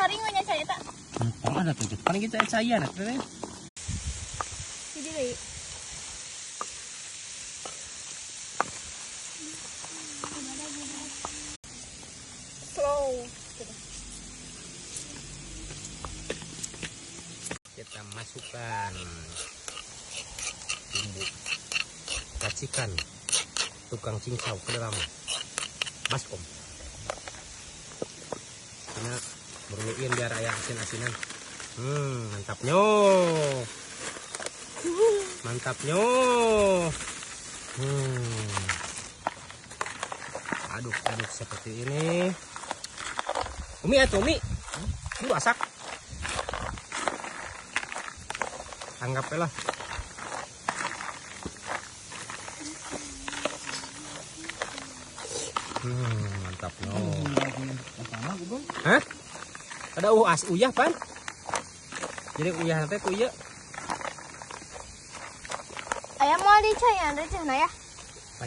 Saring we nya cai eta. Tong ada tuh. Paling kita caian atuh teh. Hiji deui. Slow. Kita masukkan bumbu racikan tukang cincau ke dalam baskom. Ini berluin biar ayah asin-asinan. Mantapnya. Mantapnya. Aduk-aduk seperti ini. Umi atau Umi? Lu asak. Anggap lah. Mantap no. Hah? Ada as uyah pan? Jadi uyah nanti ku ieu. Ayah mau dicayan rencana ya?